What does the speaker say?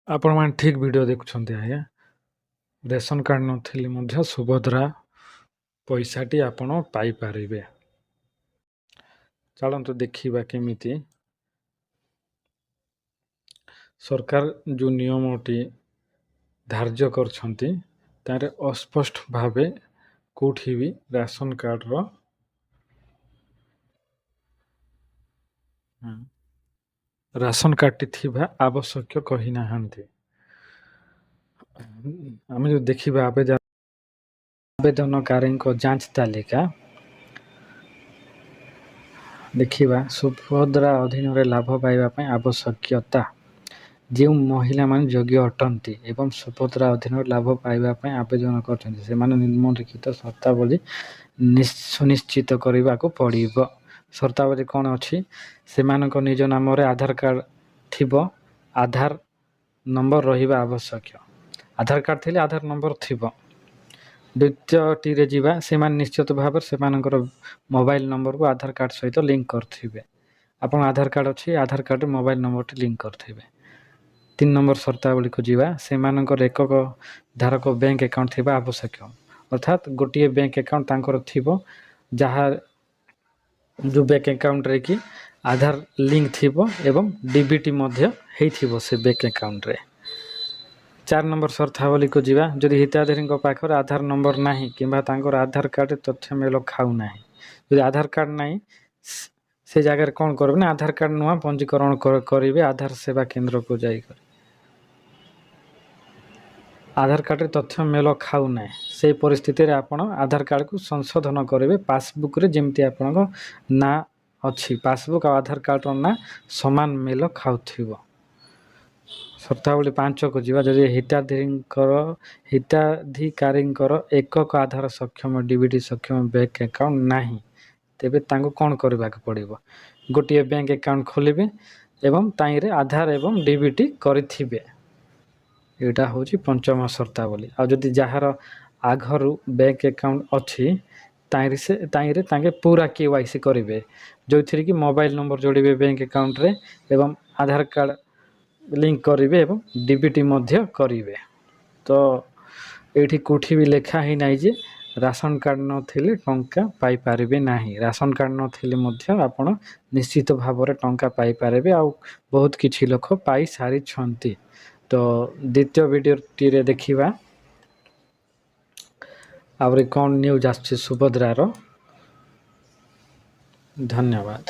ଆପଣମାନେ ଠିକ୍ ଭିଡ଼ିଓ ଦେଖୁଛନ୍ତି ଆଜ୍ଞା। ରେସନ କାର୍ଡ଼ ନଥିଲେ ମଧ୍ୟ ସୁଭଦ୍ରା ପଇସାଟି ଆପଣ ପାଇପାରିବେ। ଚାଲନ୍ତୁ ଦେଖିବା କେମିତି। ସରକାର ଯେଉଁ ନିୟମଟି ଧାର୍ଯ୍ୟ କରିଛନ୍ତି, ତାରେ ଅସ୍ପଷ୍ଟ ଭାବେ କେଉଁଠି ବି ରାସନ କାର୍ଡ଼ଟି ଥିବା ଆବଶ୍ୟକ କହିନାହାନ୍ତି। ଆମେ ଯଦି ଦେଖିବା ଆବେଦନକାରୀଙ୍କ ଯାଞ୍ଚ ତାଲିକା ଦେଖିବା, ସୁଭଦ୍ରା ଅଧୀନରେ ଲାଭ ପାଇବା ପାଇଁ ଆବଶ୍ୟକତା। ଯେଉଁ ମହିଳାମାନେ ଯୋଗ୍ୟ ଅଟନ୍ତି ଏବଂ ସୁଭଦ୍ରା ଅଧୀନରେ ଲାଭ ପାଇବା ପାଇଁ ଆବେଦନ କରିଛନ୍ତି, ସେମାନେ ନିମ୍ନଲିଖିତ ସର୍ତ୍ତାବଳୀ ସୁନିଶ୍ଚିତ କରିବାକୁ ପଡ଼ିବ। ସର୍ତ୍ତାବଳୀ କ'ଣ ଅଛି? ସେମାନଙ୍କ ନିଜ ନାମରେ ଆଧାର କାର୍ଡ଼ ଥିବ, ଆଧାର ନମ୍ବର ରହିବା ଆବଶ୍ୟକ। ଆଧାର କାର୍ଡ଼ ଥିଲେ ଆଧାର ନମ୍ବର ଥିବ। ଦ୍ୱିତୀୟଟିରେ ଯିବା, ସେମାନେ ନିଶ୍ଚିତ ଭାବରେ ସେମାନଙ୍କର ମୋବାଇଲ ନମ୍ବରକୁ ଆଧାର କାର୍ଡ଼ ସହିତ ଲିଙ୍କ କରିଥିବେ। ଆପଣ ଆଧାର କାର୍ଡ଼ ଅଛି, ଆଧାର କାର୍ଡ଼ରେ ମୋବାଇଲ ନମ୍ବରଟି ଲିଙ୍କ କରିଥିବେ। 3 ନମ୍ବର ସର୍ତ୍ତାବଳୀକୁ ଯିବା, ସେମାନଙ୍କର ଏକକ ଧାରକ ବ୍ୟାଙ୍କ ଆକାଉଣ୍ଟ ଥିବା ଆବଶ୍ୟକ। ଅର୍ଥାତ୍ ଗୋଟିଏ ବ୍ୟାଙ୍କ ଆକାଉଣ୍ଟ ତାଙ୍କର ଥିବ, ଯାହା ଯେଉଁ ବ୍ୟାଙ୍କ ଆକାଉଣ୍ଟରେ କି ଆଧାର ଲିଙ୍କ ଥିବ ଏବଂ ଡିବିଟି ମଧ୍ୟ ହେଇଥିବ ସେ ବ୍ୟାଙ୍କ ଆକାଉଣ୍ଟରେ। 4 ନମ୍ବର ସର୍ତ୍ତାବଳୀକୁ ଯିବା, ଯଦି ହିତାଧିକାରୀଙ୍କ ପାଖରେ ଆଧାର ନମ୍ବର ନାହିଁ କିମ୍ବା ତାଙ୍କର ଆଧାର କାର୍ଡ଼ରେ ତଥ୍ୟ ମେଳ ଖାଉନାହିଁ। ଯଦି ଆଧାର କାର୍ଡ଼ ନାହିଁ, ସେ ଜାଗାରେ କ'ଣ କରିବେ ନା ଆଧାର କାର୍ଡ଼ ନୂଆ ପଞ୍ଜୀକରଣ କରିବେ ଆଧାର ସେବା କେନ୍ଦ୍ରକୁ ଯାଇକରି। ଆଧାର କାର୍ଡ଼ରେ ତଥ୍ୟ ମେଳ ଖାଉନାହିଁ, ସେଇ ପରିସ୍ଥିତିରେ ଆପଣ ଆଧାର କାର୍ଡ଼କୁ ସଂଶୋଧନ କରିବେ। ପାସବୁକ୍ରେ ଯେମିତି ଆପଣଙ୍କ ନାଁ ଅଛି, ପାସବୁକ୍ ଆଉ ଆଧାର କାର୍ଡ଼ର ନାଁ ସମାନ ମେଳ ଖାଉଥିବ। ସର୍ତ୍ତାବଳୀ 5କୁ ଯିବା, ଯଦି ହିତାଧିକାରୀଙ୍କର ଏକକ ଆଧାର ସକ୍ଷମ ଡିବିଟି ସକ୍ଷମ ବ୍ୟାଙ୍କ ଆକାଉଣ୍ଟ ନାହିଁ, ତେବେ ତାଙ୍କୁ କ'ଣ କରିବାକୁ ପଡ଼ିବ? ଗୋଟିଏ ବ୍ୟାଙ୍କ ଆକାଉଣ୍ଟ ଖୋଲିବେ ଏବଂ ତାଇଁରେ ଆଧାର ଏବଂ ଡିବିଟି କରିଥିବେ। ଏଇଟା ହେଉଛି ପଞ୍ଚମ ସର୍ତ୍ତାବଳୀ। ଆଉ ଯଦି ଯାହାର ଆଗରୁ ବ୍ୟାଙ୍କ ଆକାଉଣ୍ଟ ଅଛି, ତାଇଁରେ ତାଙ୍କେ ପୁରା କେୱାଇସି କରିବେ, ଯେଉଁଥିରେ କି ମୋବାଇଲ ନମ୍ବର ଯୋଡ଼ିବେ ବ୍ୟାଙ୍କ ଆକାଉଣ୍ଟରେ ଏବଂ ଆଧାର କାର୍ଡ଼ ଲିଙ୍କ କରିବେ ଏବଂ ଡିବିଟି ମଧ୍ୟ କରିବେ। ତ ଏଇଠି କେଉଁଠି ବି ଲେଖା ହେଇନାହିଁ ଯେ ରାସନ କାର୍ଡ଼ ନଥିଲେ ଟଙ୍କା ପାଇପାରିବେ ନାହିଁ। ରାସନ କାର୍ଡ଼ ନଥିଲେ ମଧ୍ୟ ଆପଣ ନିଶ୍ଚିତ ଭାବରେ ଟଙ୍କା ପାଇପାରିବେ, ଆଉ ବହୁତ କିଛି ଲୋକ ପାଇସାରିଛନ୍ତି। ତ ଦ୍ୱିତୀୟ ଭିଡ଼ିଓଟିରେ ଦେଖିବା ଆହୁରି କ'ଣ ନ୍ୟୁଜ୍ ଆସୁଛି ସୁଭଦ୍ରାର। ଧନ୍ୟବାଦ।